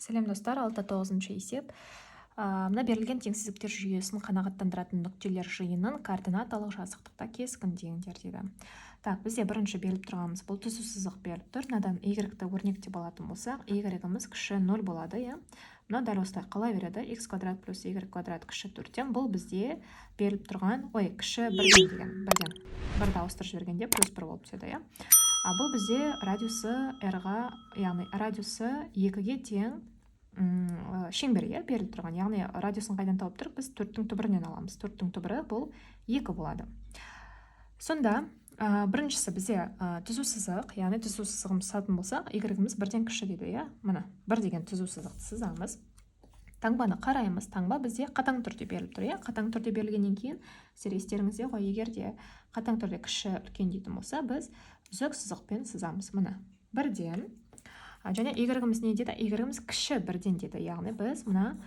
Сәлем, достар! 6-9 есеп. Мына берілген теңсіздіктер жүйесін қанағаттандыратын нүктелер жиынын координаталық жазықтықта кескіндеңдер дейді. Так, бізде бірінші беріліп тұрғанымыз бұл түзу сызық беріліп тұр. Мынадан y-ті өрнектеп алатын болсақ, y-іміз кіші 0 болады, иә. Мынау дәл осылай қала береді. X квадрат плюс y квадрат кіші 4-тен. Бұл бізде беріліп тұрған, ой, кіші 1-ден деген, 1-ден. Бірді ауыстырып жібергенде плюс 1 болып түседі, иә. А бұл бізде радиусы r-ға, яғни радиусы 2-ге тең шеңбер, иә, беріліп тұрған. Яғни радиусын қайдан тауып тұрық? Біз 4-тің түбірінен аламыз. 4-тің түбірі бұл 2 болады. Сонда біріншісі бізде түзу сызық, яғни түзу сызығымыз сызатын болсақ, y-іміз 1-ден кіші дейді, иә. Міне, 1 деген түзу сызықты сызамыз. Таңбаны қараймыз. Таңба бізде қатаң түрде беріліп тұр, иә. Қатаң түрде берілгеннен кейін, сіздер естеріңізде ғой, егер де қатаң түрде кіші үлкен дейтін болса, біз үзік сызықпен сызамыз. Міне, 1-ден. Және y-іміз не деді? Y-іміз кіші 1-ден деді. Яғни біз мына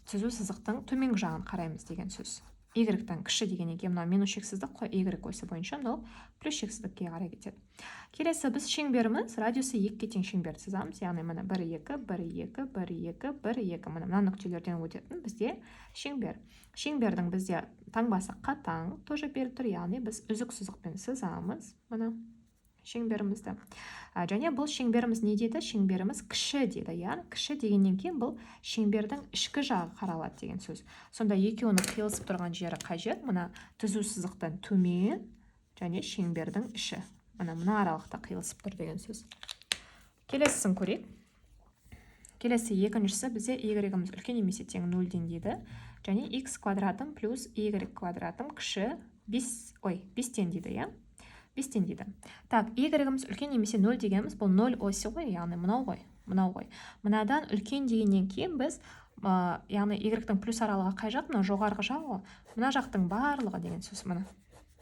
түзу сызықтың төменгі жағын қараймыз деген сөз. Y-тан кіші дегеннен кейін мынау минус шексіздік қой, y осі бойынша мынау плюс шексіздікке қарай кетеді. Келесі біз шеңберіміз радиусы 2-ге тең шеңберді сызамыз. Яғни міне 1 2 1 2 1 2 1 2, міне, мына нүктелерден өтетін бізде шеңбер. Шеңбердің бізде таңбасы қатаң тоже беріліп тұр, яғни біз үзік сызықпен сызамыз міне шеңберімізді. Және бұл шеңберіміз не деді? Шеңберіміз кіші деді, иә. Кіші дегеннен кейін бұл шеңбердің ішкі жағы қаралады деген сөз. Сонда екеуінің қиылысып тұрған жері қай жер? Мына түзу сызықтан төмен және шеңбердің іші. Мына мына аралықта қиылысып тұр деген сөз. Келесісін көрейік. Келесі екіншісі бізде y-іміз үлкен немесе тең 0-ден дейді. Және x квадратым плюс y квадратым кіші 5, ой, 5-тен дейді, иә. 5-тен дейді. Так, y-іміз үлкен немесе 0 дегеніміз бұл 0 осі ғой, яғни мынау ғой, мынау ғой. Мынадан үлкен дегеннен кейін біз, яғни y-тің плюс аралығы қай жақ? Мынау жоғарғы жақ ғой. Мына жақтың барлығы деген сөз, мына.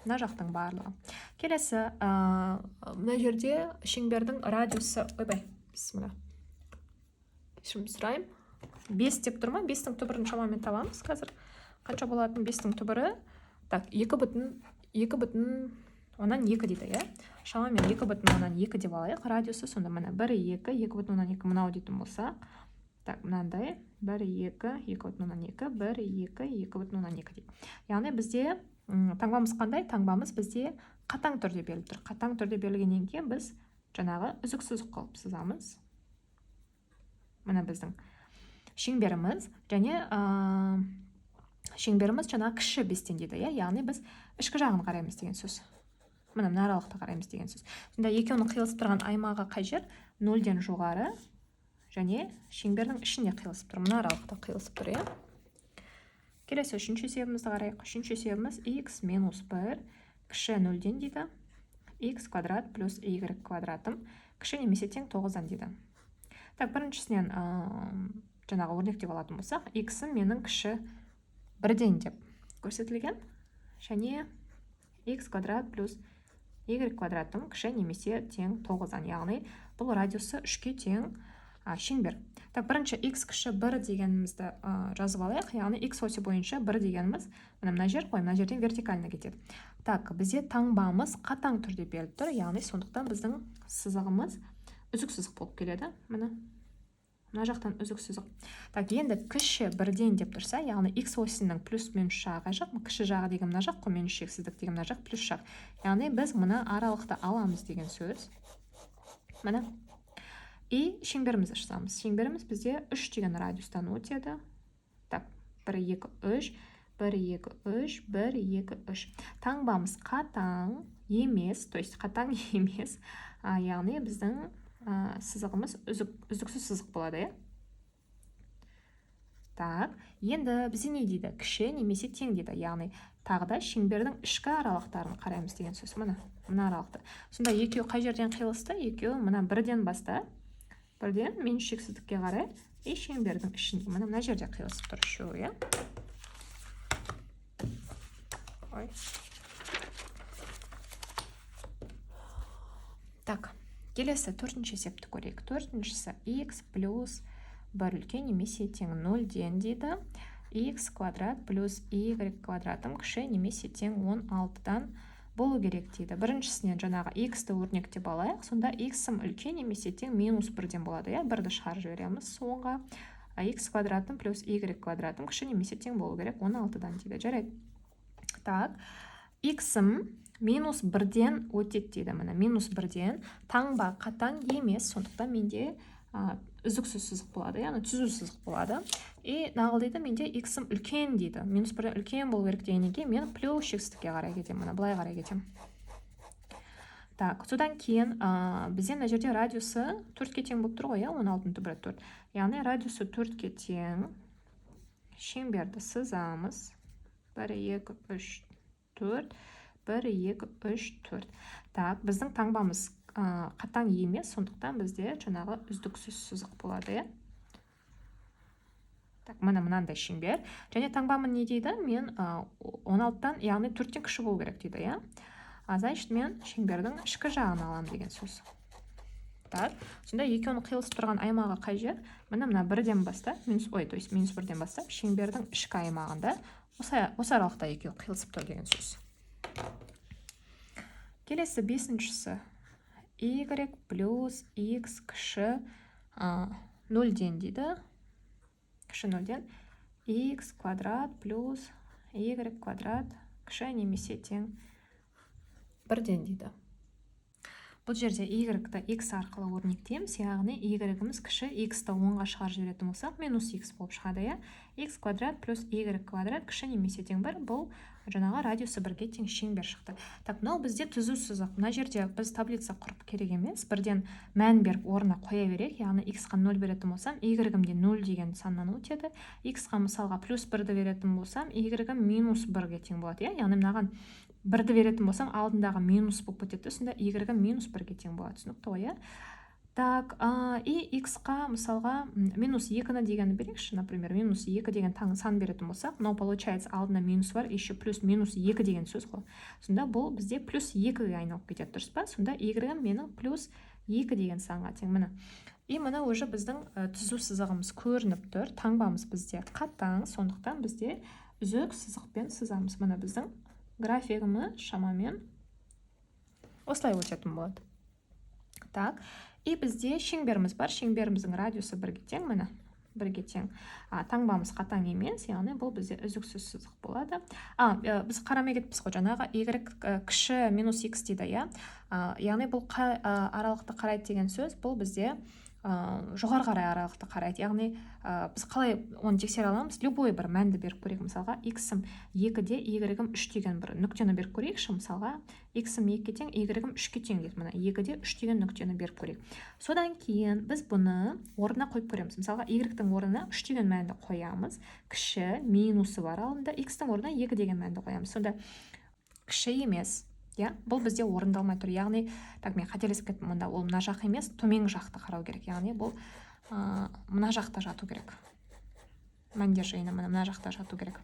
Мына жақтың барлығы. Келесі, мына жерде шеңбердің радиусы, ойбай, бісміллә. Кешірім сұраймын. 5 деп тұр ма? 5-тің түбірін шамамен табамыз қазір. Қанша болатын 5-тің түбірі? Так, 2,2 дейді, иә. Шамамен 2,2 деп алайық. Радиусы сонда міне 1, 2, 2,2 мынау дейтін болса, так, мынандай 1, 2, 2,2, 1, 2, 2,2 дейді. Яғни бізде таңбамыз қандай? Таңбамыз бізде қатаң түрде беріліп тұр. Қатаң түрде берілгеннен кейін біз жаңағы үзік сызық қылып сызамыз. Міне, біздің шеңберіміз және шеңберіміз жаңағы кіші 5-тен дейді, иә. Яғни біз ішкі жағын қараймыз деген сөз. Міне, мына аралықты қараймыз деген сөз. Сонда екеуінің қиылысып тұрған аймағы қай жер? 0-ден жоғары және шеңбердің ішінде қиылысып тұр. Мына аралықта қиылысып тұр, иә. Келесі үшінші есебімізді қарайық. Үшінші есебіміз x минус 1 кіші 0-ден дейді. X квадрат плюс y квадратым кіші немесе тең 9-дан дейді. Так, біріншісінен жаңағы өрнектеп алатын болсақ, x-ім менің кіші 1-ден деп көрсетілген және x квадрат плюс y квадратым кіші немесе тең 9-дан, яғни бұл радиусы 3-ке тең шеңбер. Так, бірінші x кіші 1 дегенімізді жазып алайық, яғни x осі бойынша 1 дегеніміз мына мына жер қой, мына жерден вертикально кетеді. Так, бізде таңбамыз қатаң түрде беріліп тұр, яғни сондықтан біздің сызығымыз үзік сызық болып келеді. Міне, мына жақтан үзік сызық. Так, енді кіші 1-ден деп тұрса, яғни x осінің плюс минус жағы қай жақ? Кіші жағы деген мына жақ қой, минус шексіздік деген мына жақ, плюс жақ. Яғни біз мына аралықты аламыз деген сөз. Міне. И шеңберімізді жазамыз. Шеңберіміз бізде 3 деген радиустан өтеді. Так, 1, 2, 3, 1, 2, 3, 1, 2, 3. Таңбамыз қатаң емес, то есть қатаң емес, яғни біздің сызығымыз үзіксіз сызық болады, иә. Так, енді бізде не дейді? Кіші немесе тең дейді, яғни тағы да шеңбердің ішкі аралықтарын қараймыз деген сөз. Міне, мына аралықты. Сонда екеуі қай жерден қиылысты? Екеуі мына 1-ден бастап, 1-ден минус шексіздікке қарай и шеңбердің ішінде, міне, мына жерде қиылысып тұр үшеуі, иә. Ой. Так, келесі төртінші есепті көрейік. Төртіншісі x плюс 1 үлкен немесе тең 0-ден дейді. X квадрат плюс y квадратым кіші немесе тең 16-дан Болу керек дейді. Біріншісінен жаңағы x-ті өрнектеп алайық. Сонда x-ім үлкен немесе тең минус бірден болады, иә. Бірді шығарып жібереміз оңға. X квадратым плюс y квадратым кіші немесе тең болу керек 16-дан дейді. Жарайды. Так, x-ім минус бірден өтеді дейді. Міне, минус бірден. Таңба қатаң емес, сондықтан менде үздіксіз сызық болады, яғни түзу сызық болады. И нағыл дейді, менде x-ім үлкен дейді, минус бірден үлкен болу керек дегеннен кейін, мен плюс шексіздікке қарай кетемін, міне, былай қарай кетемін. Так, содан кейін бізде мына жерде радиусы төртке тең болып тұр ғой, иә, 16-ның түбірі төрт, яғни радиусы төртке тең шеңберді сызамыз. Бір, екі, үш, төрт. Бір, екі, үш, төрт. Так, біздің таңбамыз қатаң емес, сондықтан бізде жаңағы үздіксіз сызық болады, иә. Так, міне, мынандай шеңбер. Және таңбамын не дейді? Мен 16-дан, яғни төрттен кіші болу керек дейді, иә. А значит, мен шеңбердің ішкі жағын аламын деген сөз. Так, сонда екеуінің қиылысып тұрған аймағы қай жер? Міне, мына бірден бастап, минус, ой, то есть минус бірден бастап шеңбердің ішкі аймағында, осы аралықта екеуі қиылысып тұр деген сөз. Келесі, бесіншісі: y плюс x кіші нөлден дейді, кіші нөлден, x квадрат плюс y квадрат кіші немесе тең бірден дейді. Бұл жерде y-ті x арқылы өрнектейміз, яғни y-іміз кіші, x-ті оңға шығарып жіберетін болсақ, минус x болып шығады, иә. X квадрат плюс y квадрат кіші немесе тең бір. Бұл жаңағы радиусы бірге тең шеңбер шықты. Так, мынау бізде түзу сызық. Мына жерде біз таблица құрып керек емес, бірден мән беріп, орнына қоя берейік. Яғни x-қа 0 беретін болсам, y-ім де 0 деген саннан өтеді. X-қа, мысалға, плюс бірді беретін болсам, y-ім минус бірге тең болады, иә. Яғни мынаған бірді беретін болсам, алдындағы минус болып кетеді, сонда y минус бірге тең болады. Түсінікті ғой, иә? Так, и x-қа, мысалға, минус екіні дегенді берейікші. Например, минус екі деген сан беретін болсақ, мынау получается алдында минус бар, еще плюс минус екі деген сөз ғой. Сонда бұл бізде плюс екіге айналып кетеді, дұрыс па? Сонда y менің плюс екі деген санға тең. Міне, и міне, уже біздің түзу сызығымыз көрініп тұр. Таңбамыз бізде қатаң, сондықтан бізде үзік сызықпен сызамыз. Міне, біздің графигіміз шамамен осылай өтетін болады. Так, и бізде шеңберіміз бар. Шеңберіміздің радиусы бірге тең, міне, бірге тең. Таңбамыз қатаң емес, яғни бұл бізде үзіксіз сызық болады. Біз қарамай кетіппіз ғой, жаңағы y кіші минус x дейді, иә. Яғни бұл қай аралықты қарайды деген сөз? Бұл бізде жоғары қарай аралықты қарайды. Яғни біз қалай оны тексере аламыз? Любой бір мәнді беріп көрейік. Мысалға, x-ім екіде, y-ім үш деген бір нүктені беріп көрейікші. Мысалға, x-ім екіге тең, y-ім үшке тең дейді. Міне, екіде үш деген нүктені беріп көрейік. Содан кейін біз бұны орнына қойып көреміз. Мысалға, y-тің орнына үш деген мәнді қоямыз, кіші, минусы бар алдында, x-тің орнына екі деген мәнді қоямыз. Сонда кіші емес, иә, бұл бізде орындалмай тұр. Яғни, так, мен қателесіп кеттім мұнда. Ол мына жақ емес, төменгі жақты қарау керек. Яғни бұл мына жақта жату керек, мәндер жиыны, міне, мына жақта жату керек.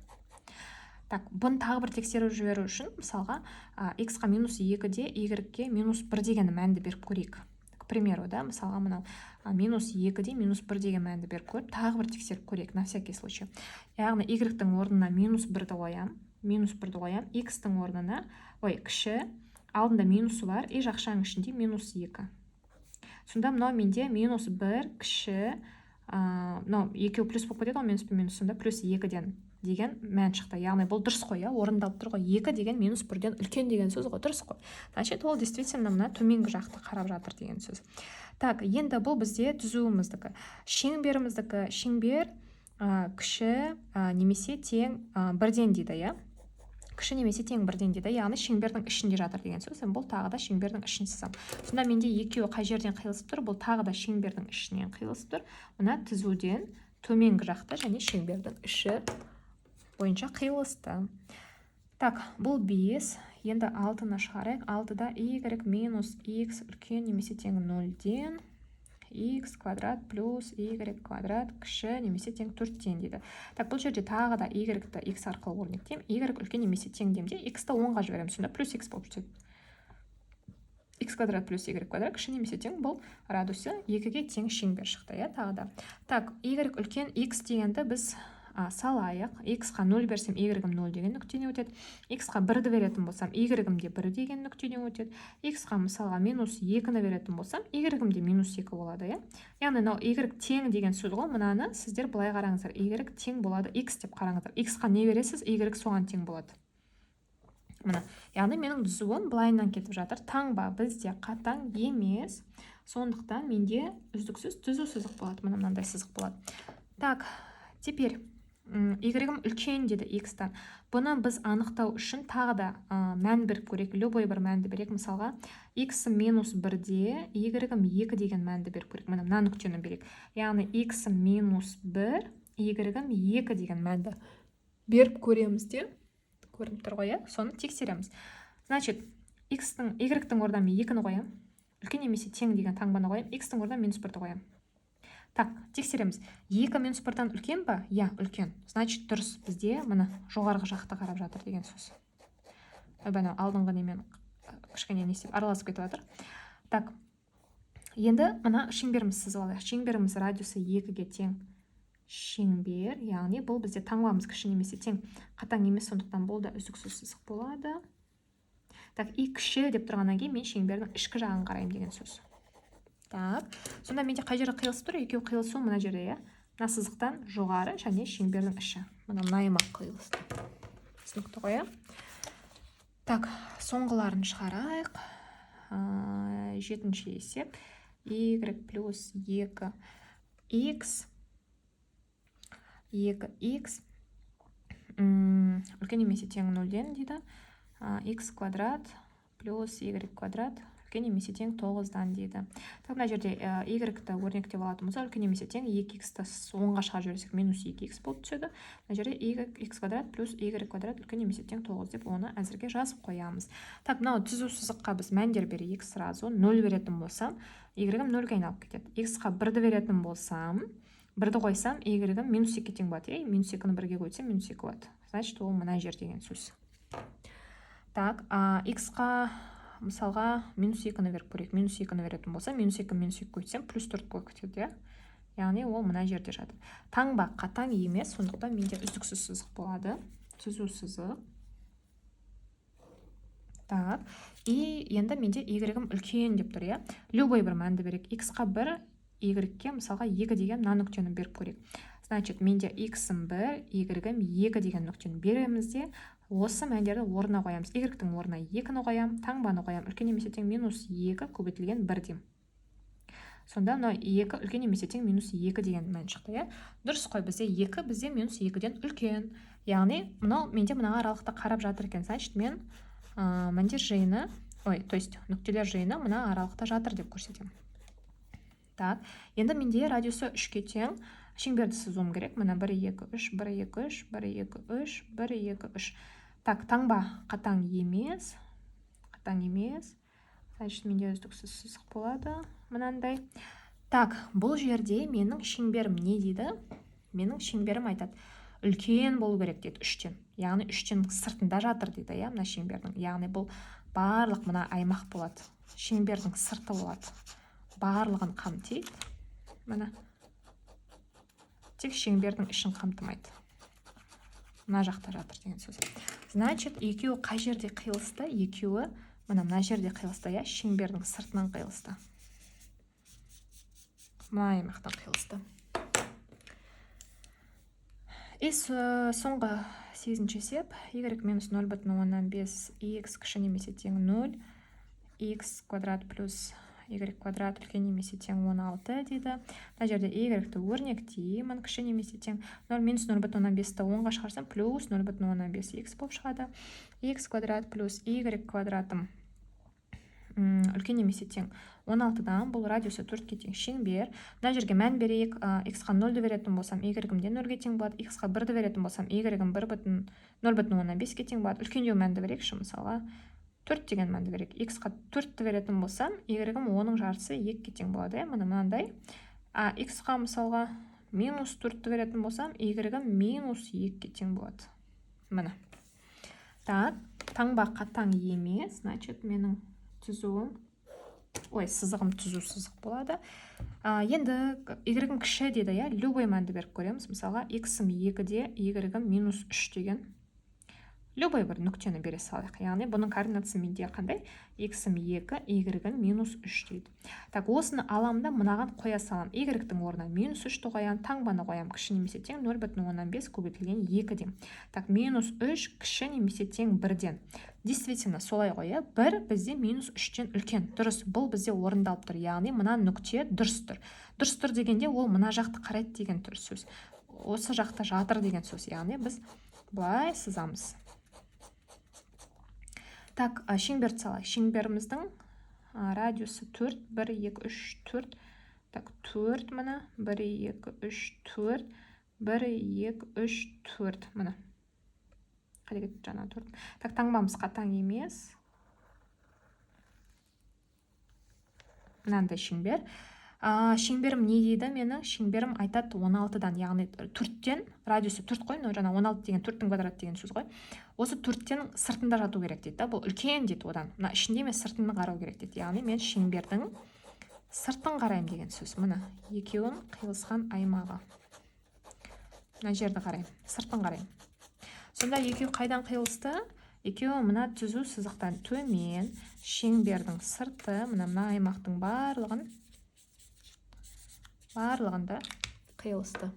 Так, бұны тағы бір тексеріп жіберу үшін, мысалға, x-қа минус екіде, y-ге минус бір деген мәнді беріп көрейік, к примеру, да. Мысалға, мынау минус екіде минус бір деген мәнді беріп көріп, тағы бір тексеріп көрейік, на всякий случай. Яғни y-тің орнына минус бірді қоямын, минус бірді қоямын, x-тің орнына, ой, кіші, алдында минусы бар, и жақшаның ішінде минус екі. Сонда мынау менде минус бір кіші, мынау екеуі плюс болып кетеді ғой, минус пен минус, сонда плюс екіден деген мән шықты. Яғни бұл дұрыс қой, иә, орындалып тұр ғой. Екі деген минус бірден үлкен деген сөз ғой, дұрыс қой. Значит, ол действительно мына төменгі жақты қарап жатыр деген сөз. Так, енді бұл бізде түзуіміздікі. Шеңберіміздікі: шеңбер кіші немесе тең бірден дейді, иә, кіші немесе тең бірден дейді, яғни шеңбердің ішінде жатыр деген сөз. Бұл тағы да шеңбердің ішін сызамын. Сонда менде екеуі қай жерден қиылысып тұр? Бұл тағы да шеңбердің ішінен қиылысып тұр, мына түзуден төменгі жақта және шеңбердің іші бойынша қиылысты. Так, бұл бес. Енді алтыны шығарайық. Алтыда y минус x үлкен немесе тең нөлден, x квадрат плюс y квадрат кіші немесе тең төрттен дейді. Так, бұл жерде тағы да y-ті x арқылы өрнектеймін. Y үлкен немесе тең деймін де, x-ті оңға жіберемін, сонда плюс x болып түседі. X квадрат плюс y квадрат кіші немесе тең, бұл радиусы екіге тең шеңбер шықты, иә, тағы да. Так, y үлкен x дегенді біз Салайық. X-қа 0 берсем, y-ім 0 деген нүктеден өтеді. X-қа 1-ді беретін болсам, y-ім де 1 деген нүктеден өтеді. X-қа, мысалға, минус 2-ні беретін болсам, y-ім де минус 2 болады, иә. Яғни мынау y тең деген сөз ғой. Мынаны сіздер былай қараңыздар: y тең болады x деп қараңыздар. X-қа не бересіз, y соған тең болады. Міне, яғни менің түзуім былайынан кетіп жатыр. Таңба бізде қатаң емес, сондықтан менде үздіксіз түзу сызық болады. Міне, мынандай сызық болады. Так, теперь y үлкен деді x-тан. Бұны біз анықтау үшін тағы да мән беріп көрейік. Любой бір мәнді берейік. Мысалға, x минус 1-де, y 2 деген мәнді беріп көрейік. Міне, мына нүктені берейік. Яғни x минус 1, y 2 деген мәнді беріп көреміз де. Көрініп тұр ғой, иә? Соны тексереміз. Значит, x-тің, y-тің орнына мен 2-ні қоямын, үлкен немесе тең деген таңбаны қоямын, x-тің орнына минус 1-ді қоямын. Так, тексереміз. 2 минус 1-дан үлкен ба? Иә, үлкен. Значит, дұрыс, бізде, міне, жоғарғы жақты қарап жатыр деген сөз. Ойбай, анау алдыңғы немен кішкене не істеп, араласып кетіп жатыр. Так, енді мына шеңберімізді сызып алайық. Шеңберіміз радиусы 2-ге тең шеңбер, яғни бұл бізде таңбамыз кіші немесе тең, қатаң емес, сондықтан бұл да үздіксіз сызық болады. Так, и кіші деп тұрғаннан кейін мен шеңбердің ішкі жағын қараймын деген сөз. Так, сонда менде қай жерде қиылысып тұр? Екеуі қиылысу мына жерде, иә, мына сызықтан жоғары және шеңбердің іші, мына мына аймақ қиылысты. Түсінікті ғой, иә? Так, соңғыларын шығарайық. Жетінші есеп. Y плюс 2 x, 2 x үлкен немесе тең нөлден дейді, x квадрат плюс y квадрат үлкен немесе тең тоғыздан дейді. Так, мына жерде y-ті өрнектеп алатын болсақ, үлкен немесе тең, екі x-ті оңға шығарып жіберсек, минус екі x болып түседі. Мына жерде y, x квадрат плюс y квадрат үлкен немесе тең тоғыз деп, оны әзірге жазып қоямыз. Так, мынау түзу сызыққа біз мәндер берейік. Сразу нөл беретін болсам, y-ім нөлге айналып кетеді. X-қа бірді беретін болсам, бірді қойсам, y-ім минус екіге тең болады, иә. Минус екіні бірге көбейтсем, минус екі болады. Значит, ол мына жер деген сөз. Так, x-қа, мысалға, минус екіні беріп көрейік. Минус екіні беретін болсам, минус екі минус екі көбейтсем, плюс төрт болып кетеді, иә. Яғни ол мына жерде жатыр. Таңба қатаң емес, сондықтан менде үздіксіз сызық болады, түзу сызық. Так, и енді менде y-ім үлкен деп тұр, иә. Любой бір мәнді берейік. X-қа бір, y-ке, мысалға, екі деген мына нүктені беріп көрейік. Значит, менде x-ім бір, y-ім екі деген нүктені береміз де, осы мәндерді орнына қоямыз. Y-тің орнына екіні қоямын, таңбаны қоямын, үлкен немесе тең минус екі көбейтілген бір деймін. Сонда мынау екі үлкен немесе тең минус екі деген мән шықты, иә. Дұрыс қой? Бізде екі, бізде минус екіден үлкен, яғни мынау менде мына аралықта қарап жатыр екен. Значит, мен мәндер жиыны, ой, то есть нүктелер жиыны мына аралықта жатыр деп көрсетемін. Так, енді менде радиусы үшке тең шеңберді сызуым керек. Міне, бір, екі, үш, бір, екі, үш, бір, екі, үш, бір, екі, үш. Так, таңба қатаң емес, қатаң емес, значит, менде үздіксіз сызық болады мынандай. Так, бұл жерде менің шеңберім не дейді? Менің шеңберім айтады, үлкен болу керек дейді үштен, яғни үштен сыртында жатыр дейді, иә, мына шеңбердің. Яғни бұл барлық мына аймақ болады, шеңбердің сырты болады, барлығын қамтиды. Міне, тек шеңбердің ішін қамтымайды, мына жақта жатыр деген сөз. Значит, екеуі қай жерде қиылысты? Екеуі, міне, мына жерде қиылысты, иә, шеңбердің сыртынан қиылысты, мына аймақтан қиылысты. И соңғы, сегізінші есеп. Y минус 0,5 x кіші немесе тең 0, x квадрат плюс y квадрат үлкен немесе тең 16 дейді. Мына жерде y-ті өрнектеймін. Кіші немесе тең 0, минус 0,5-ті оңға шығарсам, плюс 0,5 x болып шығады. X квадрат плюс y квадратым үлкен немесе тең 16-дан. Бұл радиусы 4-ке тең шеңбер. Мына жерге мән берейік. X-қа 0-ді беретін болсам, y-ім де 0-ге тең болады. X-қа 1-ді беретін болсам, y-ім 1 бүтін 0,5-ке тең болады. Үлкендеу мәнді берейікші, мысалға, 4 деген мәнді берейік. X-қа 4-ті беретін болсам, y-ім оның жартысы 2-ге тең болады, иә, міне, мынандай. А x-қа, мысалға, минус 4-ті беретін болсам, y-ім минус 2-ге тең болады, міне. Так, таңба қатаң емес, значит, менің түзуім Ой, сызығым түзу сызық болады. Енді y-ім кіші деді, иә, любой мәнді беріп көреміз. Мысалға, x-ім 2-де, y-ім минус 3 деген любой бір нүктені бере салайық. Яғни бұның координатасы менде қандай? X-ім 2, y-ім минус 3 дейді. Так, осыны аламын да, мынаған қоя саламын. Y-тің орнына минус 3-ті қоямын, таңбаны қоямын, кіші немесе тең 0,5 көбейтілген 2 деймін. Так, минус 3 кіші немесе тең 1-ден. Действительно, солай ғой, иә? 1 бізде минус 3-тен үлкен. Дұрыс, бұл бізде орындалып тұр. Яғни мына нүкте дұрыс тұр. Дұрыс тұр дегенде, ол мына жақты қарайды деген тұр сөз. Осы жақта жатыр деген сөз. Яғни біз былай сызамыз. Так, шеңберді салайық. Шеңберіміздің радиусы 4, 1, 2, 3, 4. Так, 4 міне, 1, 2, 3, 4, 1, 2, 3, 4. Міне. Қайда кетті жаңа 4? Так, таңбамыз қатаң емес. Мынандай шеңбер. Шеңберім не дейді менің? Шеңберім айтады 16-дан, яғни 4-тен, радиусы 4 қой, мынау жаңа 16 деген 4-тің квадраты деген сөз ғой. Осы 4-тен сыртында жату керек дейді да, бұл үлкен дейді одан. Мына ішінде емес, сыртын қарау керек дейді. Яғни мен шеңбердің сыртын қараймын деген сөз. Міне, екеуін қиылысқан аймағы. Мына жерді қараймын, сыртын қараймын. Сонда екеуі қайдан қиылысты? Екеуі мына түзу сызықтан төмен, шеңбердің сырты, мына аймақтың барлығында қиылысты.